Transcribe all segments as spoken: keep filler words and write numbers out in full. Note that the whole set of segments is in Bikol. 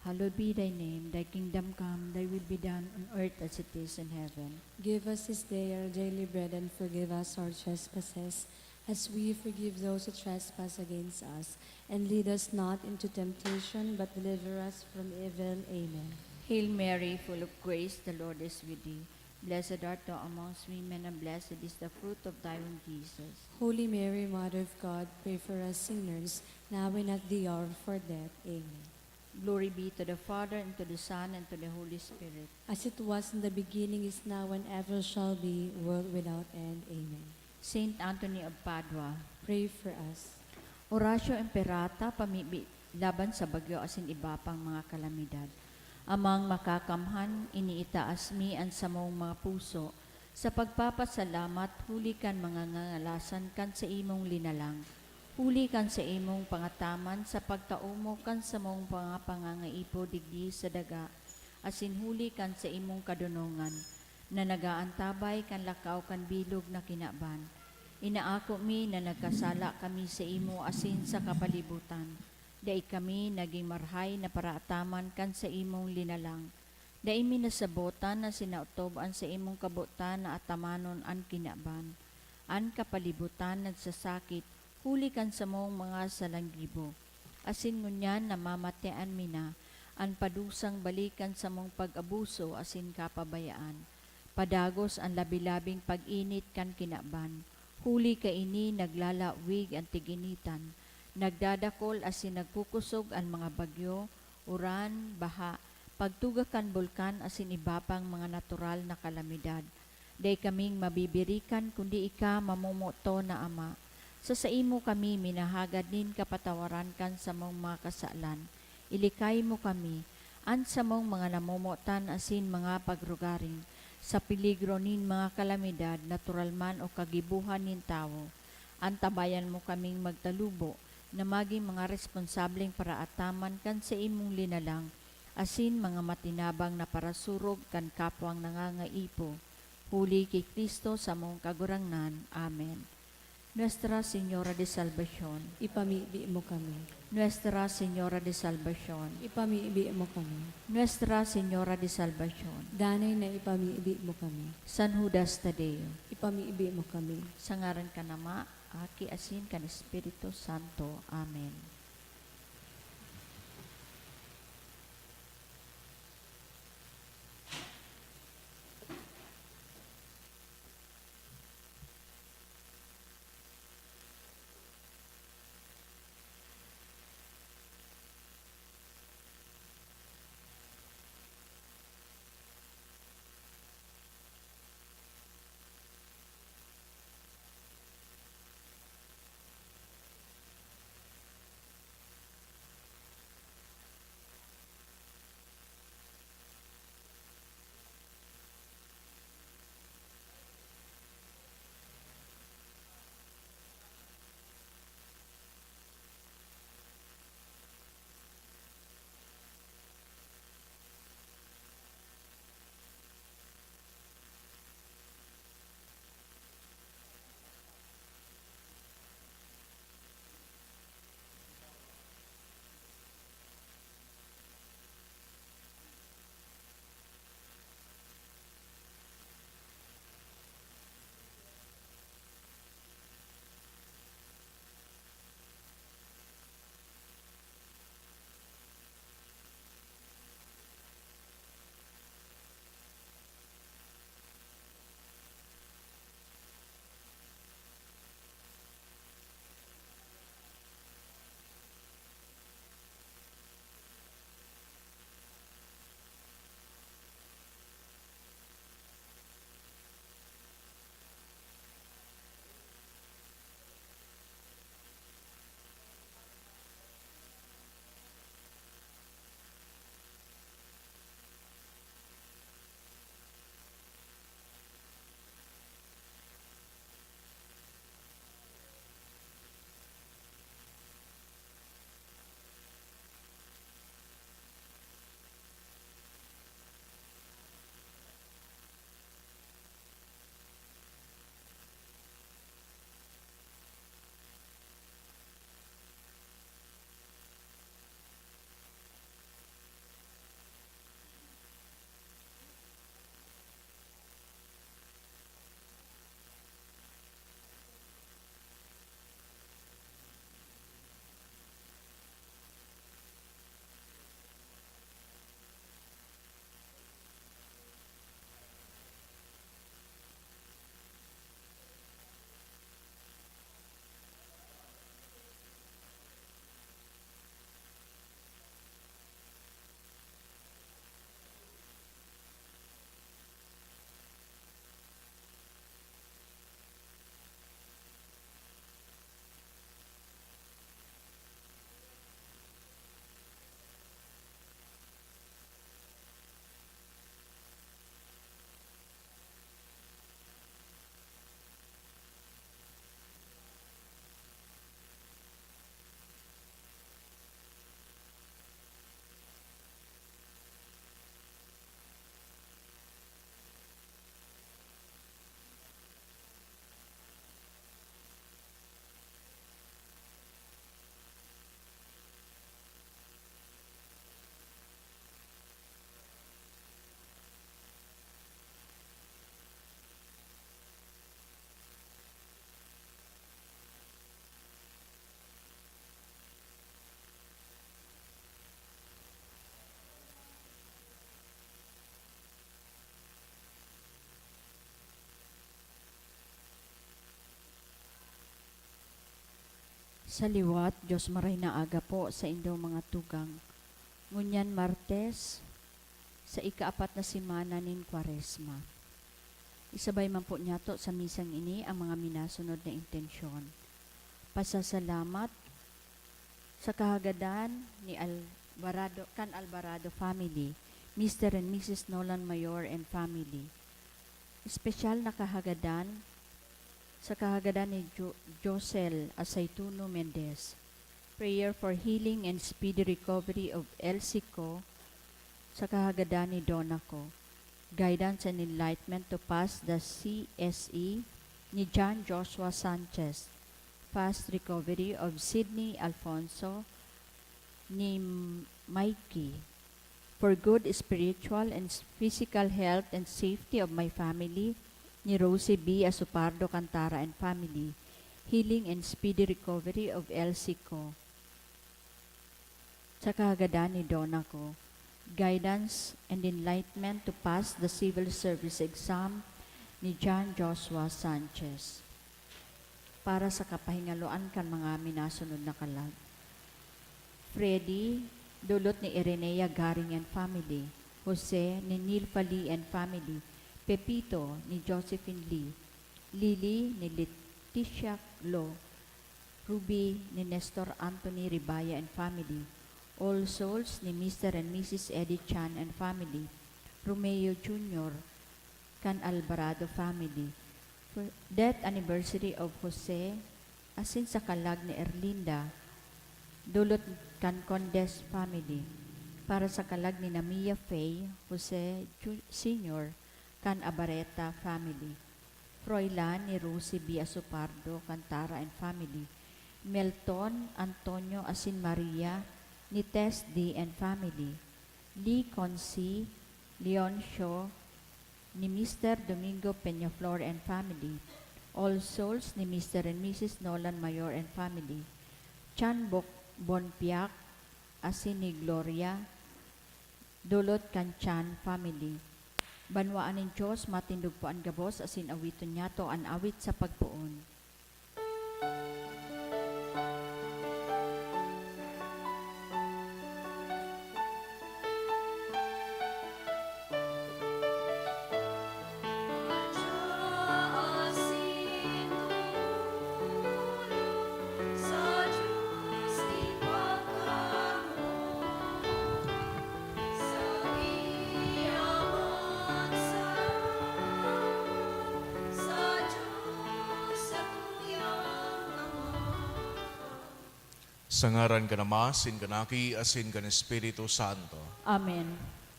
Hallowed be thy name, thy kingdom come, thy will be done on earth as it is in heaven. Give us this day our daily bread and forgive us our trespasses, as we forgive those who trespass against us. And lead us not into temptation, but deliver us from evil. Amen. Hail Mary, full of grace, the Lord is with thee. Blessed art thou amongst women, and blessed is the fruit of thy womb, Jesus. Holy Mary, Mother of God, pray for us sinners, now and at the hour of our death. Amen. Glory be to the Father, and to the Son, and to the Holy Spirit. As it was in the beginning, is now, and ever shall be, world without end. Amen. Saint Anthony of Padua, Pray for us. Oratio Imperata, pamibi laban sa bagyo asin iba pang mga kalamidad. Amang Makakamhan, iniitaas mi an samong mga puso sa pagpapasalamat huli kan mga ngangalasan kan saimong linalang, huli kan saimong pangataman sa pagtao mo kan samong mga pangangaipo digdi sa daga, asin huli kan saimong kadonongan na nag-aantabay kan lakaw kan bilog na kinaban. Inaako mi na nagkasala kami saimo asin sa kapalibutan. Dai kami nagin marahay na paraataman kan saimong linalang. Dai mi nasabotan na sinaotob an saimong kabotan na atamanon an kinaban. An kapalibutan nagsasakit huli kan samong mga salanggibo. Asin ngunyan namamatean mi na an padusang balik kan samong pag-abuso asin kapabayaan. Padagos an labi-labing pag-init kan kinaban, huli kaini naglalawig an tig-initan, nagdadakol asin nagkukosog an mga bagyo, uran, baha, pagtuga kan bulkan asin iba pang mga natural na kalamidad. Dai kaming mabibirikan kundi ika mamomoton na Ama. Sa saimo kami minahagad nin kapatawaran kan samong mga kasalan. Ilikay mo kami, an samong mga namomotan asin mga pagrugaring, sa peligro nin mga kalamidad, natural man o kagibohan nin tawo. Antabayan mo kaming magtalubo na magin mga responsableng paraataman kan saimong linalang, asin mga matinabang na parasurog kan kapwang nangangaipo. Huli ki Cristo samong Kagurangnan. Amen. Nuestra Señora de Salvacion. Ipamibi mo kami. Nuestra Señora de Salvacion. Ipamibi mo kami. Nuestra Señora de Salvacion. Danay na ipamibi mo kami. San Judas Tadeo. Ipamibi mo kami. Sa ngaran kan Ama, Aki, asin kan Espiritu Santo. Amen. Sa liwat, Dios maray na aga po sa indong mga tugang. Ngunyan Martes, sa ikaapat na semana nin Kwaresma. Isabay man po niyato sa misang ini ang mga minasunod na intensyon. Pasasalamat sa kahagadan ni Alvarado, kan Alvarado family, Mister and Missus Nolan Mayor and family. Espesyal na kahagadan sa kahagadan ni Jo-, Josel Asaytuno Mendez. Prayer for healing and speedy recovery of Elsie Co. Sa kahagadan ni Dona Co. Guidance and enlightenment to pass the C S E ni John Joshua Sanchez. Fast recovery of Sydney Alfonso ni Mikey. For good spiritual and s-, physical health and safety of my family, ni Rosie B. Asopardo Cantara and family. Healing and speedy recovery of Elsie Co. Sa kahagadan ni Dona Co. Guidance and enlightenment to pass the civil service exam ni John Joshua Sanchez. Para sa kapahingaloan kan mga minasunod na kalag. Freddy, dulot ni Irenea Garing and family. Jose, ni Nilfa Lee and family. Pepito, ni Josephine Lee. Lily, ni Leticia Lo. Ruby, ni Nestor Anthony Ribaya and family. All Souls, ni Mister and Missus Eddie Chan and family. Romeo Junior, kan Alvarado family. For death anniversary of Jose, asin sa kalag ni Erlinda, dulot kan Condes family. Para sa kalag ni Namia Faye Jose Ju-, Senior, kan Abareta family. Froilan ni Rosie B. Asopardo Cantara and family. Melton Antonio asin Maria ni Tess D. and family. Lee Consi, Leoncio, ni Mister Domingo Peñaflor and family. All Souls ni Mister and Missus Nolan Mayor and family. Chan Bok-, Bonpiak, asin ni Gloria, dulot kan Chan family. Banwaan nin Dios, matindog po an gabos, asin awiton niyato an awit sa pagpoon. Sa ngaran kan Ama, asin kan Aki, asin kan Espiritu Santo. Amen.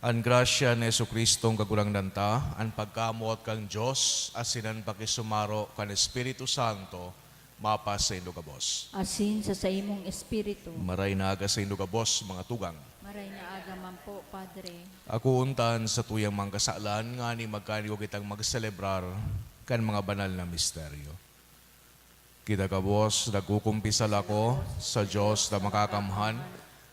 An grasya ni Jesu-Cristong Kagurangnan ta, an pagkamoot kan Dios, asin an pakisumaro kan Espiritu Santo, mapasaindo gabos. Asin sa saimong espiritu. Maray na aga saindo gabos, mga tugang. Maray na aga man po, Padre. Akoon ta an satuyang mga kasalan, ngani magkanigo kitang magselebrar kan mga banal na misteryo. Kita gabos, nagkukumpisal ako sa Dios na makakamhan,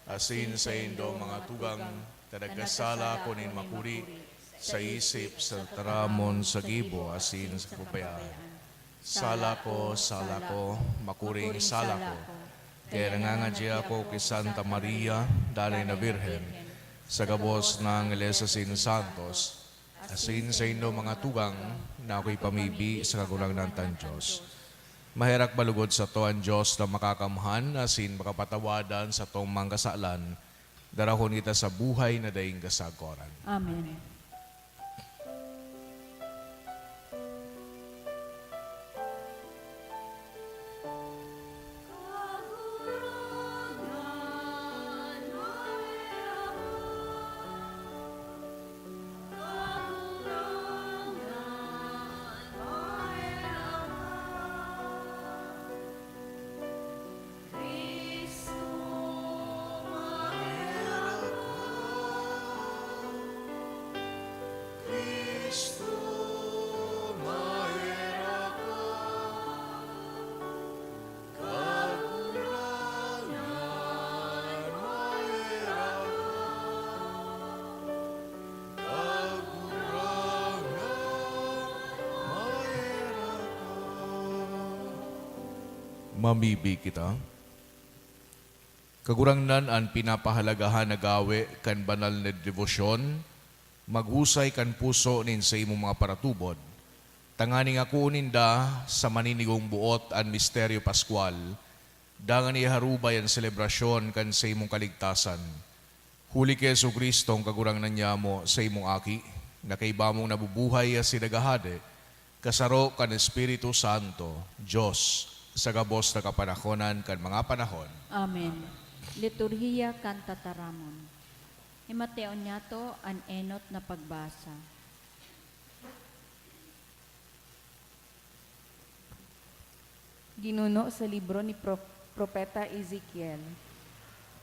asin saindo, mga tugang, ta nagkasala ako nin makuri, sa isip, sa taramon, sa gibo, asin sa kapabayaan. Sala ko, sala ko, makuring sala ko. Kaya nangangadya ako ki Santa Maria, Danay na Birhen, sa gabos na angheles asin santos, asin saindo, mga tugang, na akoy pamibi sa Kagurangnan tang Dios. Maherak ba logod sato an Dios na makakamhan asin makapatawadan satong mga kasalan, darahon kita sa buhay na daing kasagkoran. Amen. Mamibi kita. Kagurangnan, an pinapahalagahan na gawe kan banal na debosyon, maghusay kan puso nin saimong mga paratubod, tanganing akoon ninda sa maninigong buot an misteryo paskwal, dangan iharubay an selebrasyon kan saimong kaligtasan. Huli ki Jesu-Cristo, an Kagurangnan nyamo, saimong Aki, na kaiba mong nabubuhay asin naghahade, kasaro kan Espiritu Santo, Dios, sa gabos na kapanahonan kan mga panahon. Amen. Liturhiya kan Tataramon. Himateon niyato an enot na pagbasa. Ginuno sa libro ni Pro-, Propeta Ezekiel.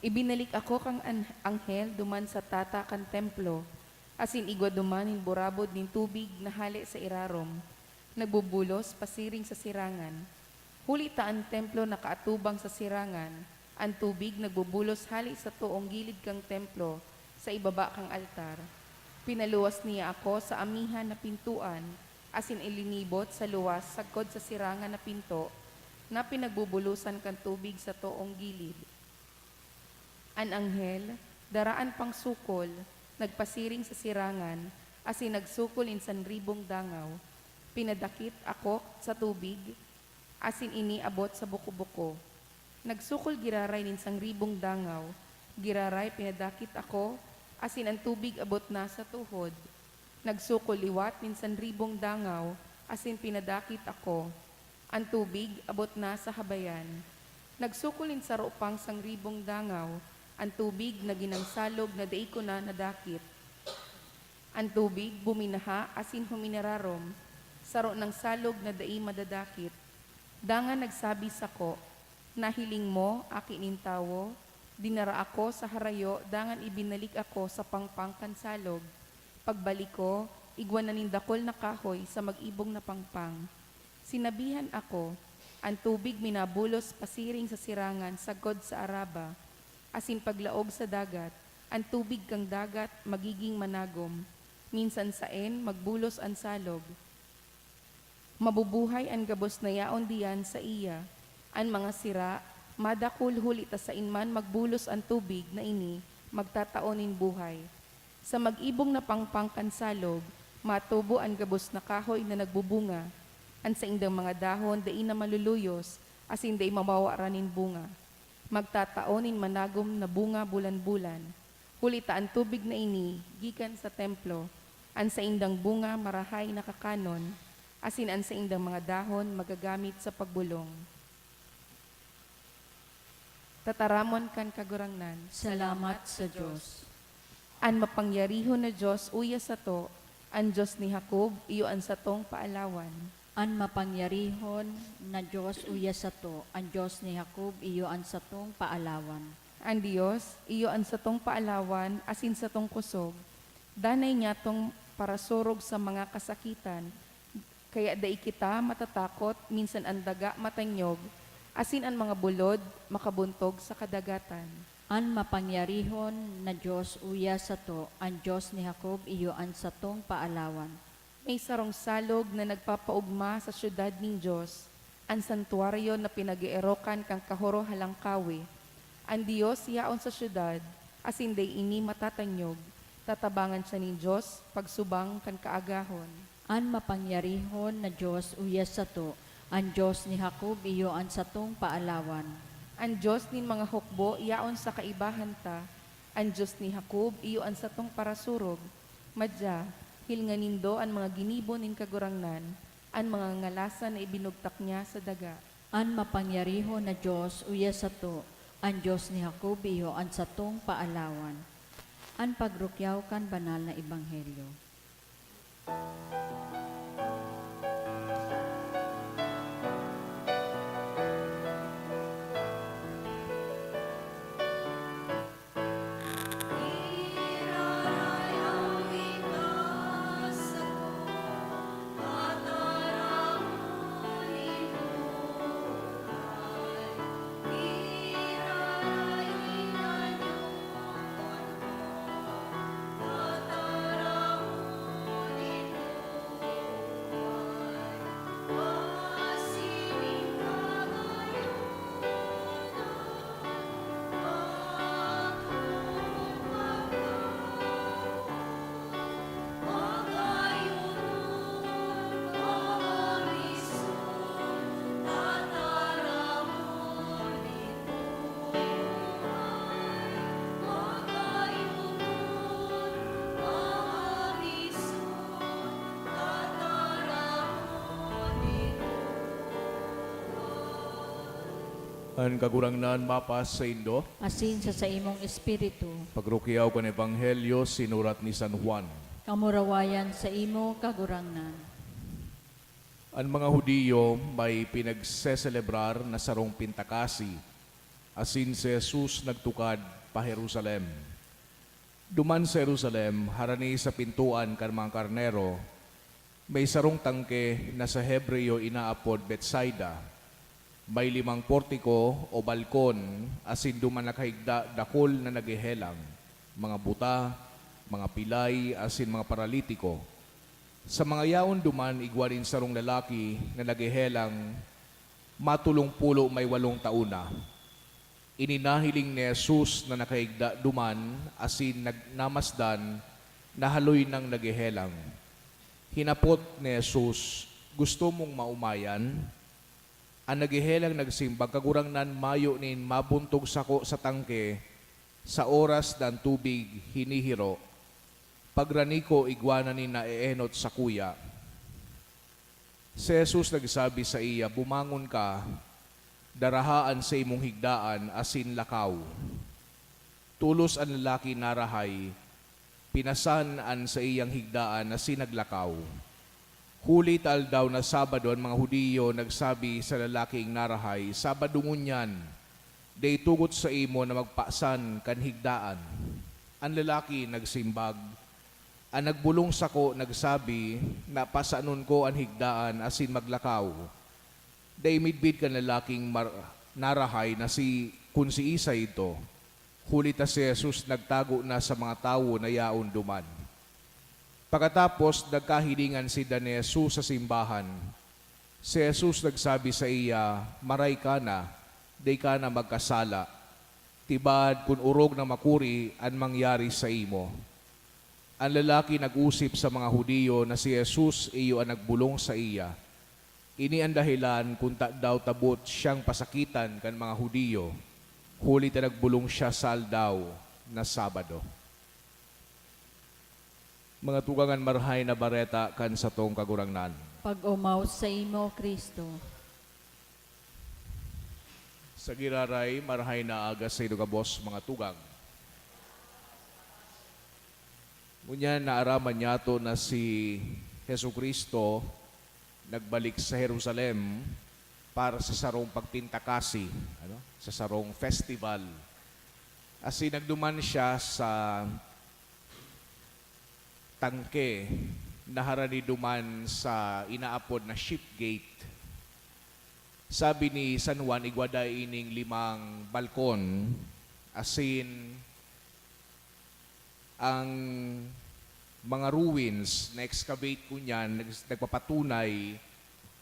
Ibinalik ako kan an-, anghel duman sa tata kan templo, asin igwa duman nin burabod nin tubig na hale sa irarom, nagbubulos pasiring sa sirangan. Huli ta an templo nakaatubang sa sirangan, an tubig nagbubulos hale sa toong gilid kan templo, sa ibaba kan altar. Pinaluwas niya ako sa amihan na pintoan, asin ilinibot sa luwas sagkod sa sirangan na pinto na pinagbubulosan kan tubig sa toong gilid. An anghel, dara an pangsukol, nagpasiring sa sirangan, asin nagsukol nin sanribong dangaw. Pinadakit ako sa tubig, asin ini abot sa buko-buko. Nagsukol giraray nin sangribong dangaw, giraray pinadakit ako, asin an tubig abot na sa tuhod. Nagsukol liwat nin sanribong dangaw, asin pinadakit ako. An tubig abot na sa habayan. Nagsukol nin saro pang sangribong dangaw, an tubig nagin nang salog na dai ko na nadakit. An tubig buminaha asin huminararom, saro nang salog na dai madadakit. Dangan nagsabi sako, "Nahiling mo, aki nin tawo? Dinara ako sa harayo dangan ibinalik ako sa pangpang kan salog. Pagbalik ko, igwa na nin dakul na kahoy sa mag-ibong na pangpang." Sinabihan ako, "An tubig minabulos pasiring sa sirangan sagkod sa Araba, asin paglaog sa dagat, an tubig kan dagat magigin managom, minsan saen magbulos an salog. Mabubuhay an gabos na yaon diyan saiya. An mga sira madakul, huli ta saen man magbulos an tubig na ini magtatao nin buhay." Sa mag-ibong na pangpang kan salog, matubo an gabos na kahoy na nagbubunga. An saindang mga dahon dai na maluluyos, asin dai mawawaran nin bunga. Magtatao nin managom na bunga bulan-bulan, huli ta an tubig na ini gikan sa templo. An saindang bunga marahay na kakanon, asin an saindang mga dahon magagamit sa pagbolong. Tataramon kan Kagurangnan. Salamat sa Dios. An mapangyarihon na Dios uya sato, an Dios ni Jacob iyo an satong paalawan. An mapangyarihon na Dios uya sato, an Dios ni Jacob iyo an satong paalawan. An Dios iyo an satong paalawan asin satong kosog. Danay niyatong parasurog sa mga kasakitan, kaya dai kita matatakot minsan an daga matanyog, asin an mga bulod makabuntog sa kadagatan. An mapangyarihon na Dios uya sato, an Dios ni Jacob iyo an satong paalawan. May sarong salog na nagpapaogma sa syudad nin Dios, an santuaryo na pinag-eerokan kan Kahorohalangkawe. An Dios yaon sa syudad, asin dai ini matatanyog. Tatabangan siya nin Dios pagsubang kan kaagahon. An mapangyarihon na Dios uya sato, an Dios ni Jacob iyo an satong paalawan. An Dios nin mga hukbo yaon sa kaibahan ta, an Dios ni Jacob iyo an satong parasurog. Madya, hilnga nindo an mga ginibo nin Kagurangnan, an mga ngalasan na ibinugtak niya sa daga. An mapangyarihon na Dios uya sato, an Dios ni Jacob iyo an satong paalawan. An pagrukyaw kan banal na ebanghelyo. An Kagurangnan mapasaindo. Asin sa saimong espiritu. Pagrukyaw kan Ebanghelyo sinurat ni San Juan. Kamurawayan saimo, Kagurangnan. An mga Judio may pinagseselebrar na sarong pintakasi, asin si Jesus nagtukad pa Jerusalem. Duman sa Jerusalem, harani sa pintoan kan mga karnero, may sarong tangke na sa Hebreo inaapod Betsaida. May limang portiko o balkon, asin duman nakahigda dakul na naghehelang, mga buta, mga pilay, asin mga paralitiko. Sa mga yaon duman igwa nin sarong lalaki na naghehelang matolong pulo may walong taon na. Ini nahiling ni Jesus na nakaigda duman asin nag-, namasdan na haloy nang naghehelang. Hinapot ni Jesus, "Gusto mong maomayan?" An naghehelang nagsimbag, "Kagurangnan, mayo nin mabuntog sako sa tangke sa oras na an tubig hinihiro. Pagrani ko, igwa na nin naeenot sakuya." Si Jesus nagsabi saiya, "Bumangon ka, daraha an saimong higdaan asin lakaw." Tolos an lalaki narahay, pinasan an saiyang higdaan asin naglakaw. Huli ta aldaw na Sabado, an mga Judio nagsabi sa lalaking narahay, "Sabado ngunyan, dai tugot saimo na magpasan kan higdaan." An lalaki nagsimbag, "An nagbolong sako nagsabi na pasanon ko an higdaan asin maglakaw." Dai midbid kan lalaking mar-, narahay na si, kun siisay idto, huli ta si Jesus nagtago na sa mga tawo na yaon duman. Pakatapos, nagkahilingan sinda ni Jesus sa simbahan. Si Jesus nagsabi saiya, "Maray ka na, dai ka na magkasala. Tibaad kun orog na makuri an mangyari saimo." An lalaki nag-osip sa mga Judio na si Jesus iyo an nagbolong saiya. Ini an dahelan kun tadaw ta boot siyang pasakitan kan mga Judio, huli ta nagbolong siya sa aldaw na Sabado. Mga tugang, an Marahay na Bareta kan satong Kagurangnan. Pag-omaw saimo, Cristo. Sa giraray, marahay na aga saindo gabos, mga tugang. Ngunyan, naaraman niyato na si Jesu-Cristo nagbalik sa Jerusalem para sa sarong pagpintakasi, ano, sa sarong festival. Asin nagduman siya sa tangke na harani duman sa inaapod na Sheep Gate. Sabi ni San Juan, igwa daing limang balkon, asin ang mga ruins na excavate ngunyan nags-, nagpapatunay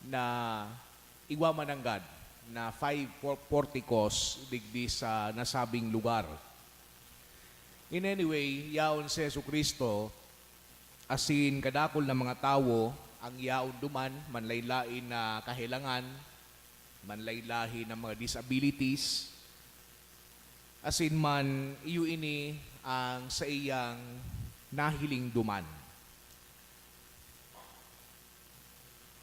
na igwa man nanggad na five por-, porticos digdi sa nasabing lugar. In any way, yaon si Jesu-Cristo asin kadakul na mga tawo ang yaon duman, manlaen-laen na kahelangan, manlaen-laen na mga disabilities, asin man iyo ini ang saiyang nahiling duman.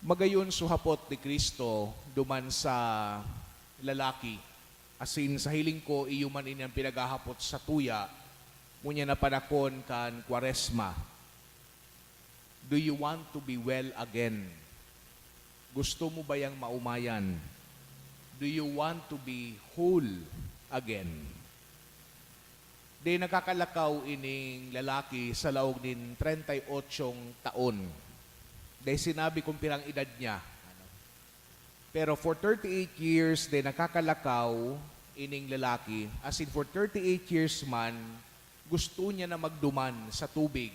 Magayon suhapot ni Cristo duman sa lalaki, asin sa hiling ko, iyo man ini an pinaghahapot satuya ngunyan na panahon kan Kwaresma. Do you want to be well again? Gusto mo bayang maomayan? Do you want to be whole again? Dai nakakalakaw ining lalaki sa laog nin treinta y ocho taon. Dai sinabi kung pirang edad niya. Pero for thirty-eight years, dai nakakalakaw ining lalaki. As in, for thirty-eight years man, gusto niya na magduman sa tubig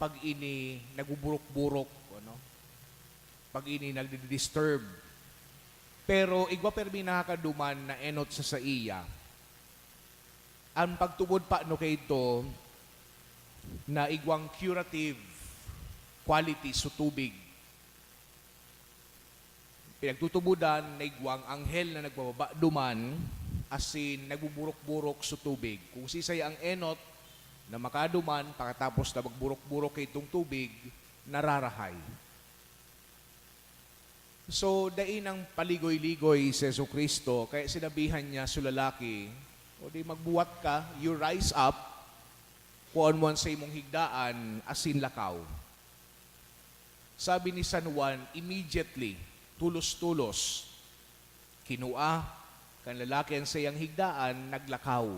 pag ini nagbuburok-burok, ano? Pag ini nagdi-disturb. Pero igwa pirmi nakakaduman na enot sa saiya. An pagtubod pa no kaidto na igwang curative quality sa tubig. Pinagtutubodan na igwang anghel na nagbababa duman, asin nagbuburok-burok sa tubig. Kung sisay ang enot na makaduman, pakatapos na magburok-burok kaitong tubig, nararahay. So, dai nang paligoy-ligoy si Jesu-Cristo, kaya sinabihan niya su lalaki, "O di magbuwat ka, you rise up, kuhaon mo an saimong higdaan asin lakaw." Sabi ni San Juan, immediately, tulos-tulos, kinua kan lalaki an saiyang higdaan, naglakaw.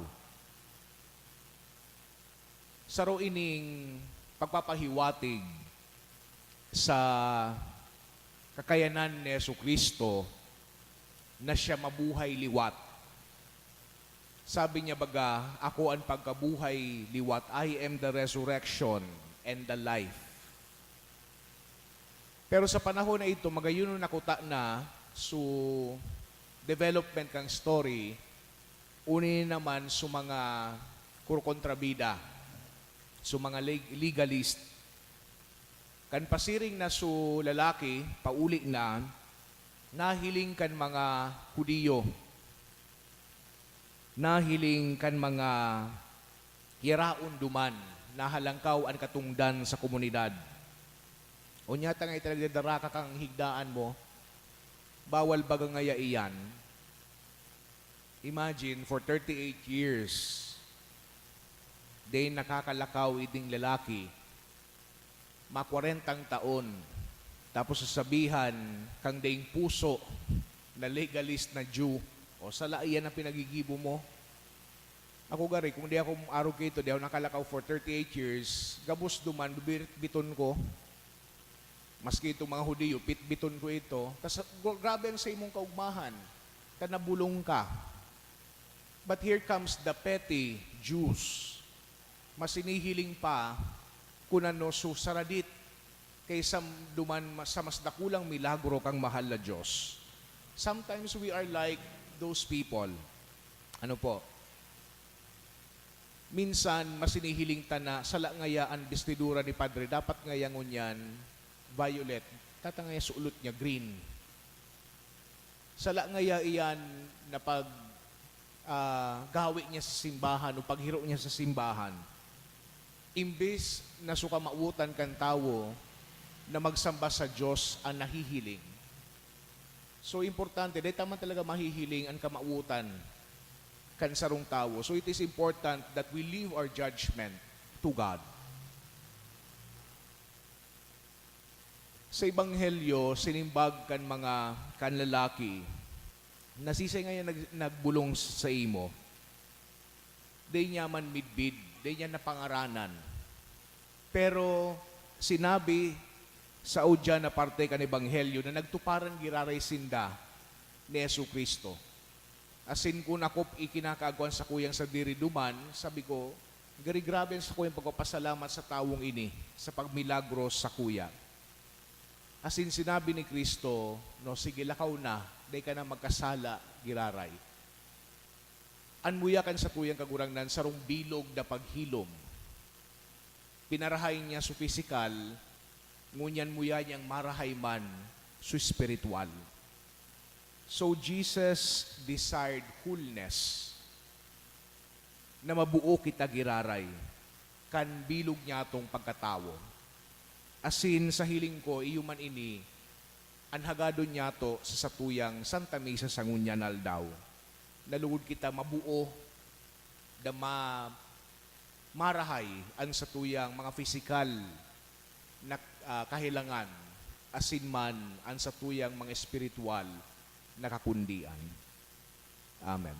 Saro ining pagpapahiwatig sa kakayanan ni Jesu-Cristo na siya mabuhay liwat. Sabi niya baga, "Ako an pagkabuhay liwat, I am the resurrection and the life." Pero sa panahon na ito, magayon na kuta na su development kan story, uni naman su mga kurkontrabida, su mga leg-, legalist. Kan pasiring na su lalaki, pauli na, nahiling kan mga Judio, nahiling kan mga yaraon duman, nahalangkaw an katongdan sa komunidad. Unya ta nga italagdadara ka kan higdaan mo, bawal baga ngaya iyan? Imagine, for thirty-eight years, dai nakakalakaw iding lalaki, mga kwarentang taon, tapos sasabihan kang daing puso na legalist na Jew, "O, sala iyan ang pinagigibo mo." Ako gari, kung di ako arog kaito, di ako nakalakaw for thirty-eight years, gabos duman, bibitbiton ko. Maski itong mga Hudiyo, bitbiton ko ito. Tas, gra-, grabe ang saimong kaugmahan. Ta nabulong ka. But here comes the petty Jews. Mas inihiling pa kun ano su saradit kaysa duman ma-, sa mas dakulang milagro kang mahal na Diyos. Sometimes we are like those people. Ano po? Minsan, mas inihiling ta na sala ngaya an bestidura ni Padre, dapat ngaya ngunyan violet, tata ngaya su ulot niya green. Sala ngaya iyan na pag, ah, gawe niya sa simbahan o paghiro niya sa simbahan. Imbes na su kamawotan kan tawo na magsamba sa Diyos an nahihiling. So, importante, dai ta man talaga mahihiling an kamawotan kan sarong tawo. So, it is important that we leave our judgment to God. Sa Ebanghelyo, sinimbag kan mga, kan lalaki, "Nasisay ngayon nag-, nagbolong saimo?" Dai niya man midbid, dai niya napangaranan. Pero sinabi sa udya na parte kan Ebanghelyo na nagtuparan giraray sinda ni Jesu-Cristo. Asin kun ako ikinakaagwan sakuyang sadiri duman, sabi ko, gari grabe an sakuyang pagpapasalamat sa tawong ini sa pagmilagros sakuya. Asin sinabi ni Cristo, "No, sige, lakaw na, dai ka na magkasala giraray." An muya kan sakuyang Kagurangnan sarong bilog na paghilom. Pinarahay niya su pisikal, ngunyan muya niyang marahay man su espiritual. So, Jesus desired wholeness, na mabuo kita giraray kan bilog niyatong pagkatawo. Asin sa hiling ko, iyo man ini an hagadon niyato sa satuyang Santa Misa sa ngunyan aldaw, na lugod kita mabuo, da ma-, marahay an satuyang mga pisikal na, ah, kahelangan, asin man an satuyang mga espiritual na kakundian. Amen.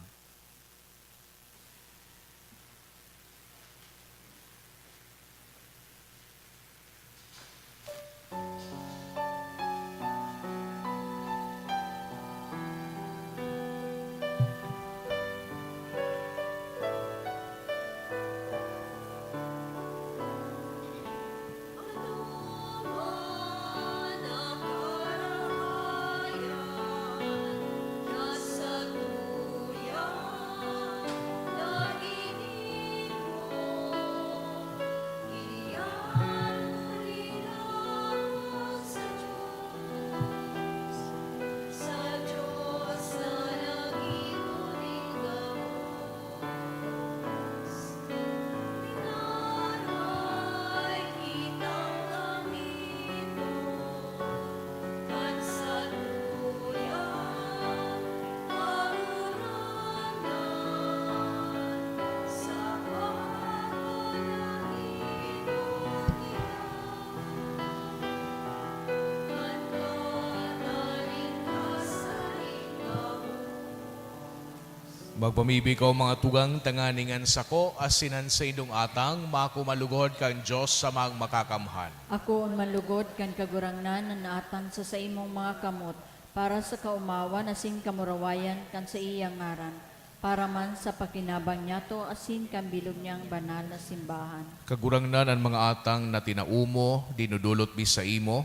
Magpamibi kaw, mga tugang, tanganing an sako asin an saindong atang makumalugod kan Dios Samang Makakamhan. Akoon man lugod kan Kagurangnan an atang sa saimong mga kamot, para sa kaomawan asin kamurawayan kan saiyang ngaran, para man sa pakinabang niyato asin kan bilog niyang banal na simbahan. Kagurangnan, an mga atang na tinao mo, dinudulot mi saimo,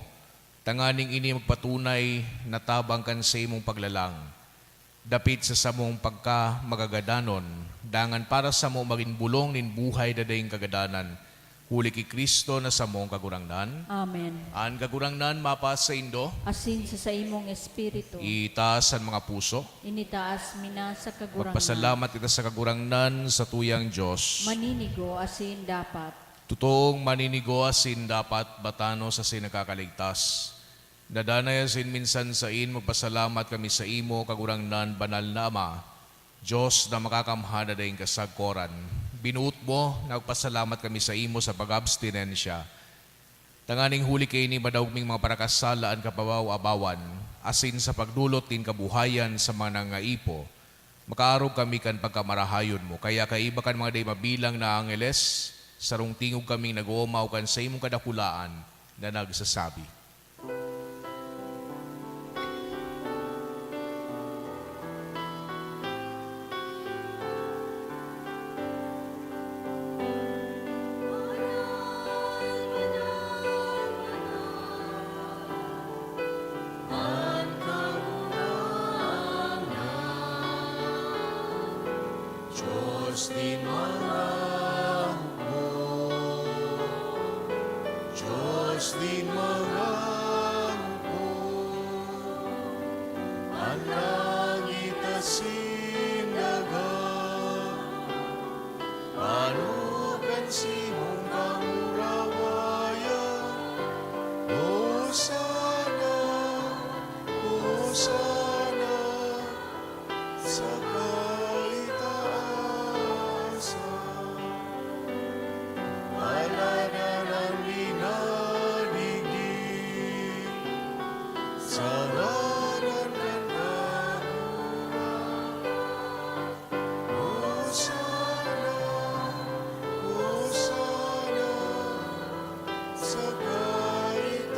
tanganing ini magpatunay na tabang kan saimong paglalang, dapit sa samong pagkamagagadanon, dangan para samo magin bulong nin buhay na daing kagadanan, huli ki Cristo na samong Kagurangnan. Amen. An Kagurangnan mapasaindo. Asin sa saimong espiritu. Itaas an mga puso. Initaas mi na sa Kagurangnan. Magpasalamat kita sa Kagurangnan, satuyang Dios. Maninigo asin dapat. Totoong maninigo asin dapat, batanos asin nakakaligtas. Nadanay asin minsan sain, magpasalamat kami saimo, Kagurangnan, Banal na Ama, Dios na Makakamhan na daing kasagkoran. Binuot mo na magpasalamat kami saimo sa pag-abstinensya, tanganing huli kaini madangog ming mga parakasala an kapabaw-abawan, asin sa pagdolot nin kabuhayan sa mga nangaipo, makaarog kami kan pagkamarahayon mo. Kaya kaiba kan mga dai mabilang na angeles, sarong tingog kaming nag-oomaw kan saimong kadakulaan na nagsasabi, Diyos nin mga hukbo, Diyos nin mga hukbo, an langit asin daga, ano kan simong kamurawayan. Hosana, Hosana sa kaitaasan. Paladan an minadigdi sa ngaran kan Kagurangnan. Hosana, Hosana sa kaitaasan.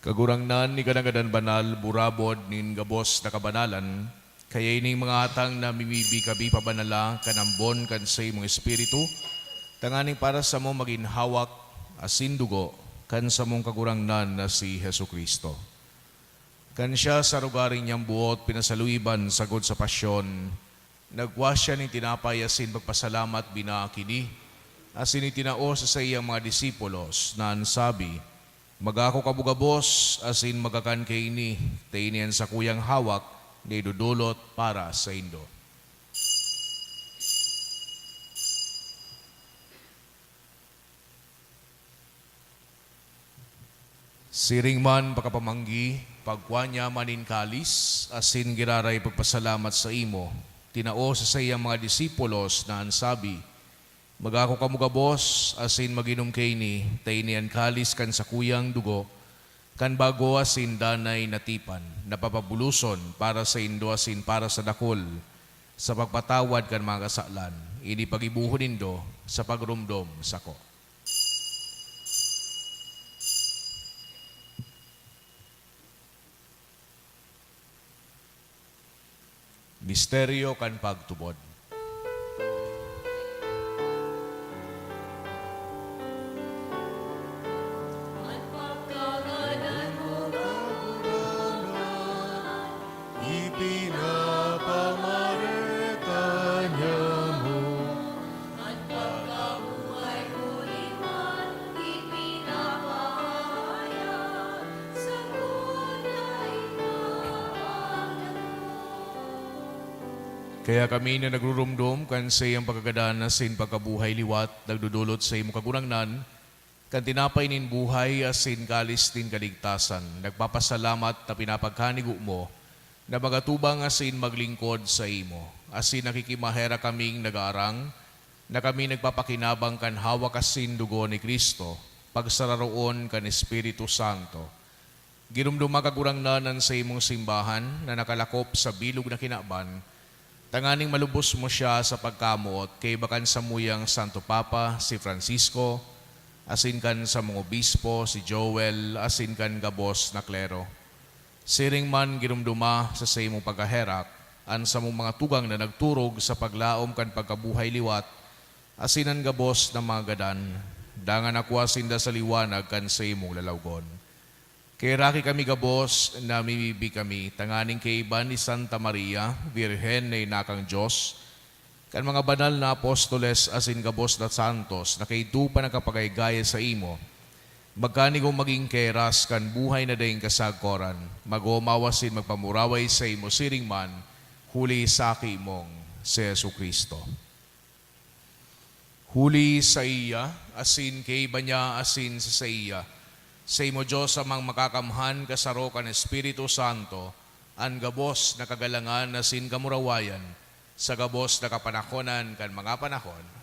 Kagurangnan, ika na ngadan banal, burabod nin gabos na kabanalan, kaya ining mga atang namimibi kami pabanala kan ambon kan saimong Espiritu, tanganing para samo magin hawak asin dugo kan samong Kagurangnan na si Jesu-Cristo. Kan siya sa arogaring niyang buot pinasaluiban sagkod sa pasyon, nagkua siya nin tinapay asin pagpasalamat, binaak ini, asin itinao sa saiyang mga disipulos, na an sabi, "Magako kamo gabos asin magkakan kaini, ta ini an sakuyang hawak na idodolot para saindo." Siring man pakapamanggi, pagkua niya man nin kalis, asin giraray pagpasalamat saimo, tinao sa saiyang mga disipulos na an sabi, "Magako kamo gabos asin mag-inom kaini, ta ini an kalis kan sakuyang dugo, kan bago asin danay na tipan, na papabuloson para saindo asin para sa dakul, sa pagpatawad kan mga kasalan. Ini paggibohon nindo sa pagromdom sako." Misteryo kan pagtubod. An pagkagadan mo, Kagurangnan, ipinapamareta niamo. An pagkabuhay ko liwat ipinapahayag, sagkod na ikaw ang nagtubod. Kaya kami na nagruromdom kan saiyang pagkagadan asin pagkabuhay liwat, nagdodolot saimo, Kagurangnan, kan tinapay nin buhay asin kalis nin kaligtasan, nagpapasalamat ta pinapagkanigo mo na magatubang asin maglingkod saimo, asin nakikimaherak kaming nagaarang na kami nagpapakinabang kan hawak asin dugo ni Cristo, pagsararoon kan Espiritu Santo. Giromdoma, Kagurangnan, an saimong simbahan na nakalakop sa bilog na kinaban, tanganing malubos mo siya sa pagkamoot, kaiba kan samuyang Santo Papa, si Francisco, asin kan samong obispo, si Joel, asin kan gabos na klero. Siring man, giromdoma sa saimong pagkaherak an samong mga tugang na nagturog sa paglaom kan pagkabuhay liwat, asin an gabos na mga gadan, dangan akua sinda sa liwanag kan saimong lalawgon. Kaheraki kami gabos, namimibi kami, tanganing kaiba ni Santa Maria, Birhen na ina kan Dios, kan mga banal na apostoles asin gabos na santos na kaidto pa nakapagay-gaya saimo, magkanigong magin kaheras kan buhay na daing kasagkoran, mag-omaw asin magpamuraway saimo siring man, huli sa Aki mong si Jesu-Cristo. Huli saiya, asin kaiba niya, asin sa saiya, saimo, Dios Amang Makakamhan, kasaro kan Espiritu Santo, an gabos na kagalangan asin kamurawayan, sa gabos na kapanahonan kan mga panahon.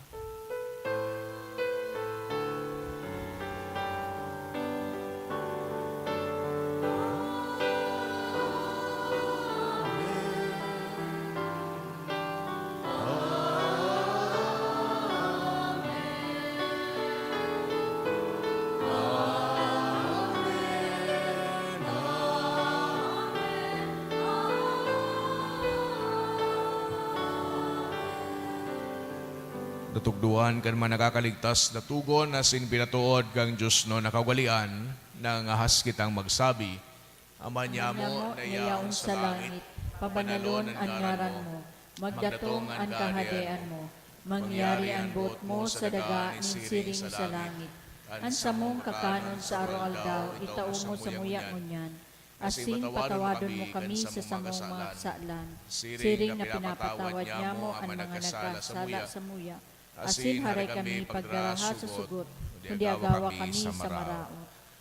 Natugdoan kan mga nakakaligtas na tugon asin pinatood kan diosnon na kaugalean, nangangahas kitang magsabi, Ama niamo na yaon sa langit, pabanalon an ngaran mo, magdatong an kahadean mo, mangyari an boot mo sa daga nin siring sa langit. An samong kakanon sa aroaldaw, itao mo samuya ngunyan. Asin patawadon mo kami sa samong mga kasalan, siring na pinapatawad niamo an mga nagkasala samuya. Asin haray kami pagdaraha sa sugot, kundi agawa kami sa maraot.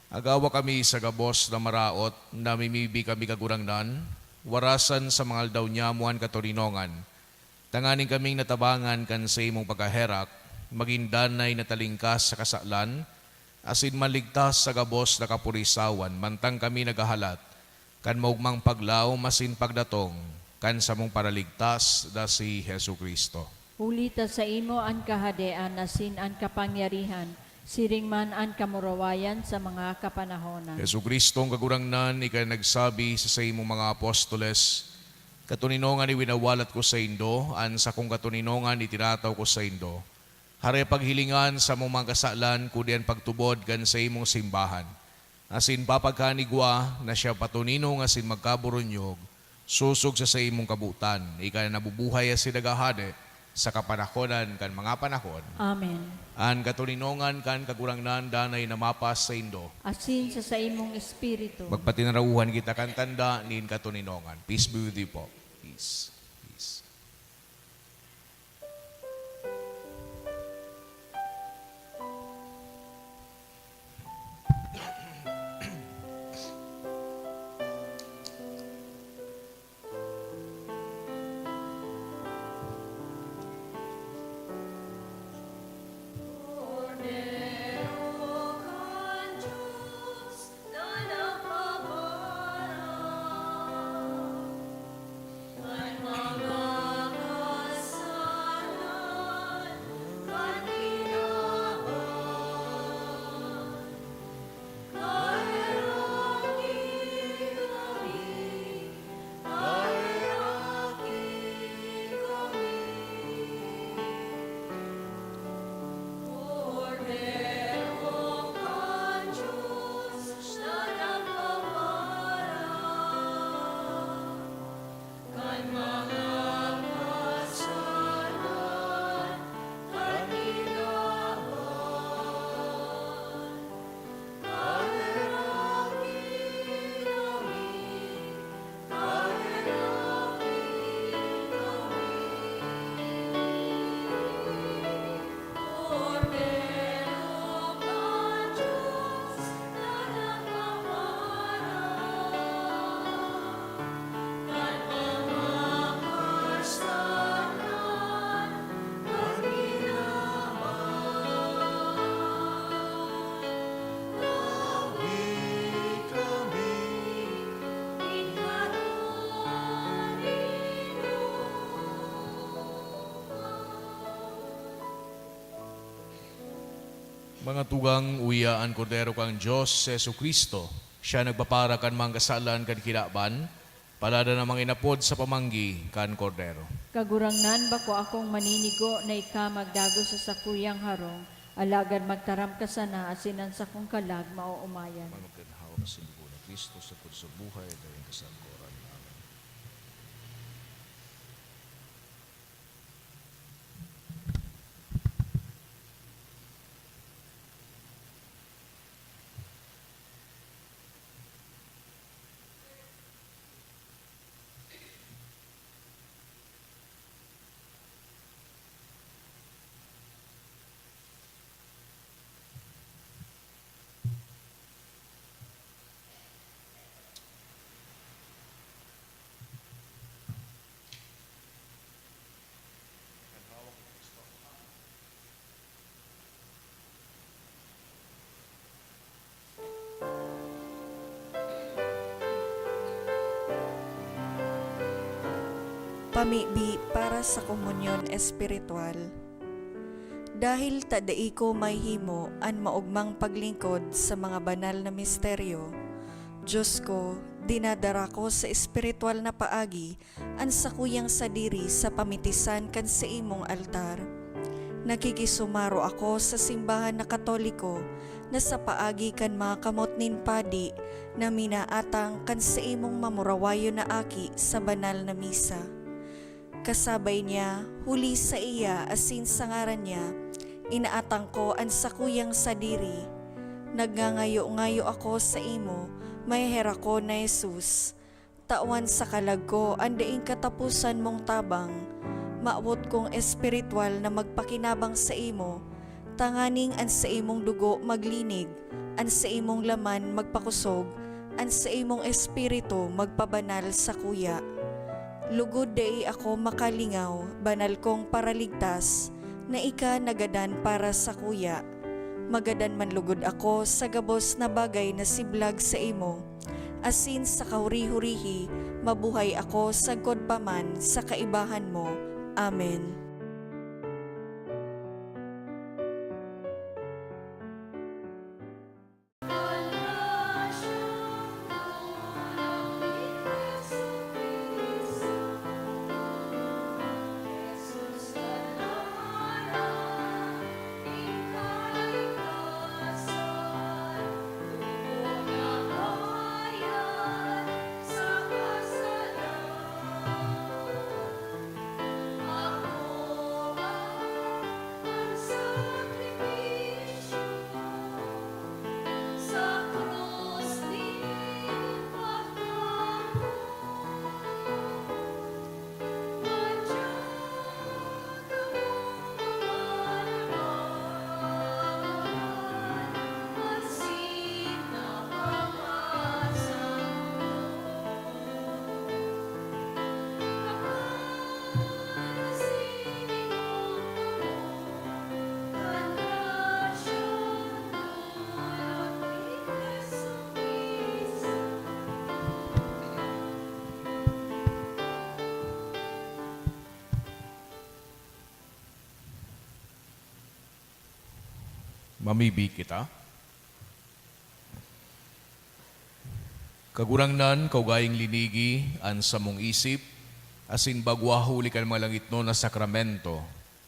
Agawa kami sa gabos na maraot, namimibi kami, Kagurangnan, warasan sa mga aldaw niamo an katoninongan, tanganing kaming natabangan kan saimong pagkaherak, magin danay na talingkas sa kasalan, asin maligtas sa gabos na kapurisawan, mantang kami naghahalat kan maogmang paglaom asin pagdatong kan samong Paraligtas na si Jesu-Cristo. Huli ta saimo an kahadean asin an kapangyarihan, siring man an kamurawayan sa mga kapanahonan. Jesu-Cristong Kagurangnan, ika nagsabi sa saimong mga apostoles, "Katoninongan iwinawalat ko saindo, an sakong katoninongan itinataw ko saindo." Haray paghilingan samong mga kasalan, kundi an pagtubod kan saimong simbahan. Asin papagkanigwa na siya patoninong asin magkaburunyog, sosog sa saimong kabotan, ika na nabubuhay asin naghahade sa kapanahonan kan mga panahon. Amen. An katoninongan kan Kagurangnan danay na mapas saindo. Asin sa saimong espiritu. Magpatinarauhan kita kan tanda nin katoninongan. Peace be with you po. Peace. Peace. Mga tugang, uya an Kordero kan Dios, si Jesu-Cristo. Siya nagpapara kan mga kasalan kan kinaban, palada na manginapod sa pamanggi kan Kordero. Kagurangnan, bako akong maninigo na ika magdagos sa sakuyang harong, alagad magtaram ka sana asin an sakong kalag maoomayan. Manugan hawak sa dugo ni Cristo sa pagsubuhay dahil sa koran. Amen. Pamibi para sa komunyon espiritual. Dahil ta dai ko mahihimo an maogmang paglingkod sa mga banal na misteryo, Dios ko, dinadara ko sa espiritual na paagi an sakuyang sadiri sa pamitisan kan saimong altar. Nakikisumaro ako sa simbahan na Katoliko na sa paagi kan mga kamot nin padi na minaatang kan saimong mamurawayon na aki sa banal na misa. Kasabay niya, huli saiya asin sa ngaran niya, inaatang ko an sakuyang sadiri. Nagngangayo-ngayo ako saimo, maheherak ko na Jesus. Tawan sa kalag ko an daing kataposan mong tabang. Mawot kong espiritual na magpakinabang saimo, tanganing an saimong dugo maglinig, an saimong laman magpakosog, an saimong espiritu magpabanal sakuya. Lugod dai ako makalingaw, banal kong Paraligtas, na ika nagadan para sakuya. Magadan man lugod ako sa gabos na bagay na siblag saimo, asin sa kahuri-hurihi mabuhay ako sagkod pa man sa kaibahan mo. Amen. Mamibi kita. Kagurangnan, kaugaling linigi an samong isip, asin bagwa huli kan mga langitnon na sakramento,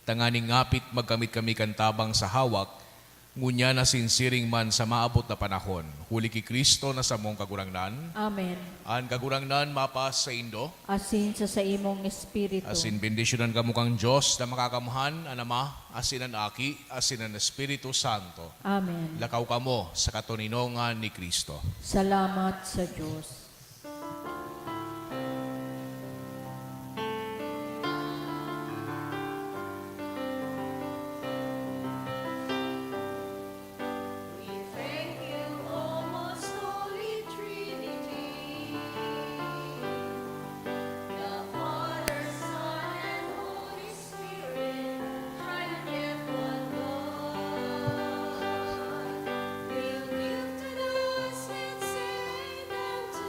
tanganing ngapit magkamit kami kan tabang sa hawak, ngunyan asin siring man sa maabot na panahon. Huli ki Cristo na samong Kagurangnan. Amen. An Kagurangnan mapasaindo. Asin sa saimong espiritu. Asin bendisyonan kamo kan Dios na Makakamhan, an Ama, asin an Aki, asin an Espiritu Santo. Amen. Lakaw kamo sa katoninongan ni Cristo. Salamat sa Dios. We thank you, O most holy Trinity, the Father, Son, and Holy Spirit, triune yet one God. Will give to those with saved unto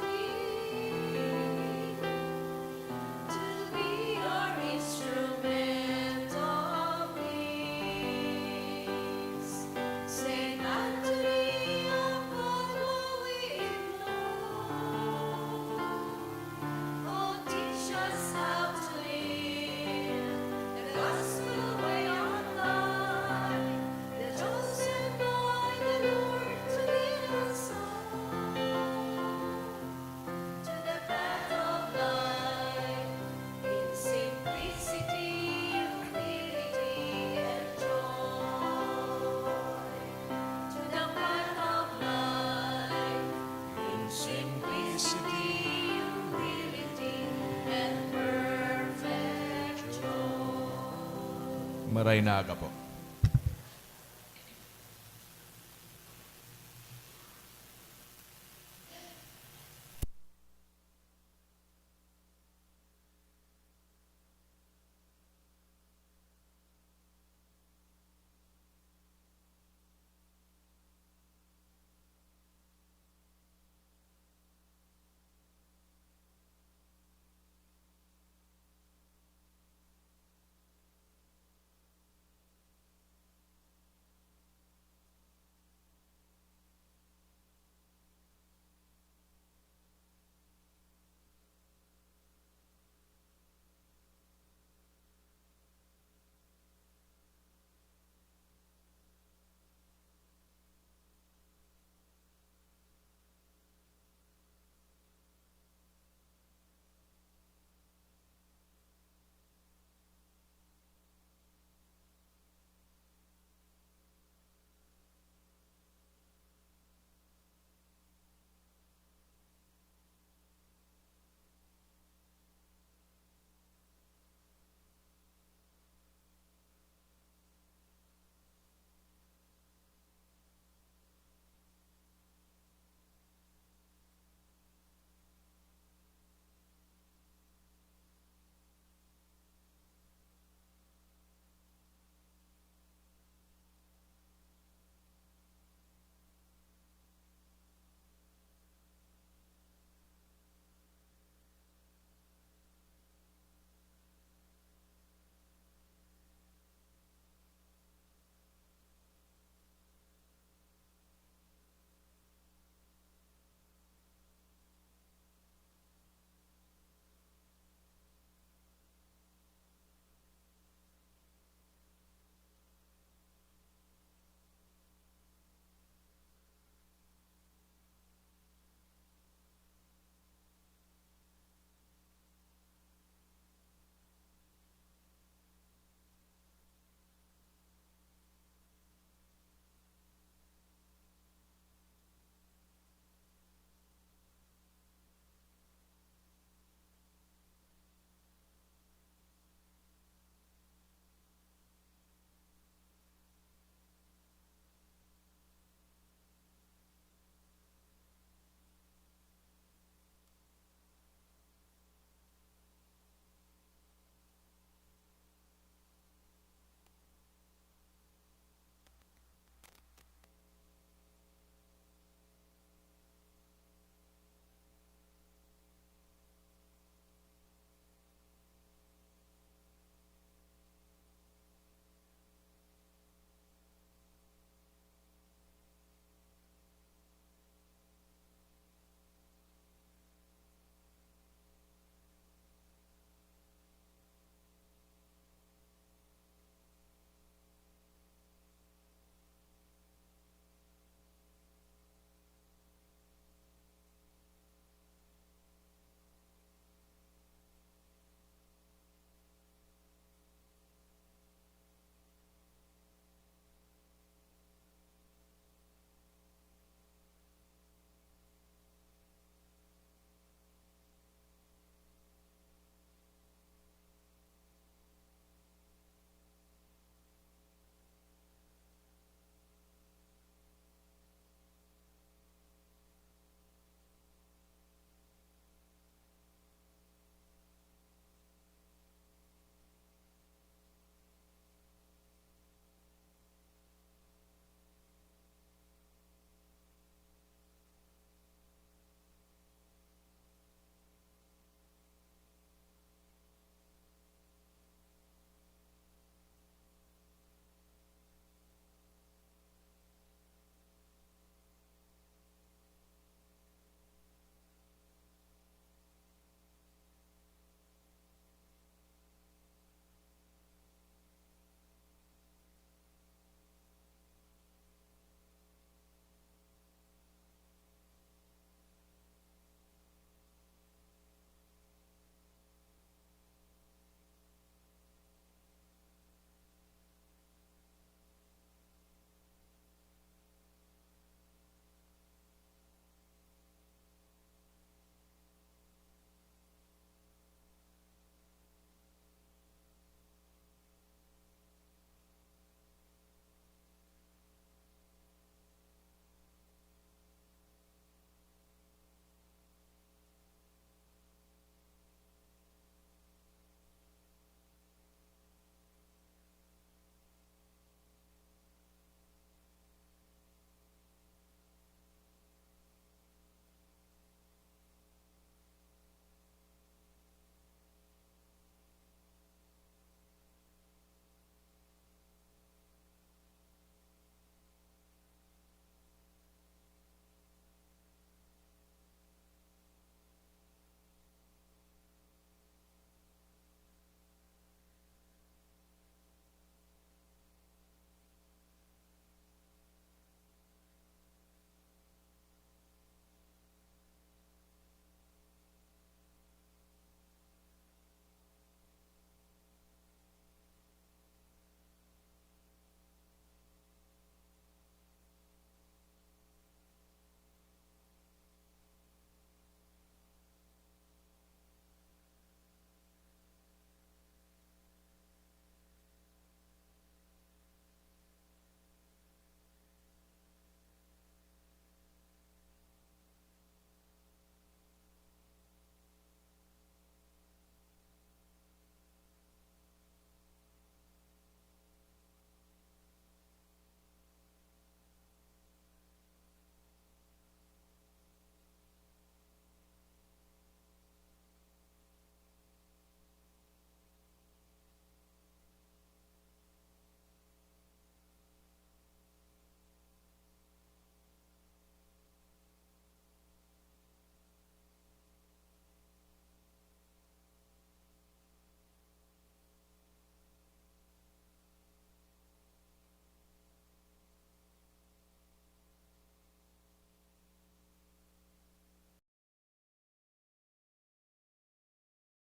Maray na aga po.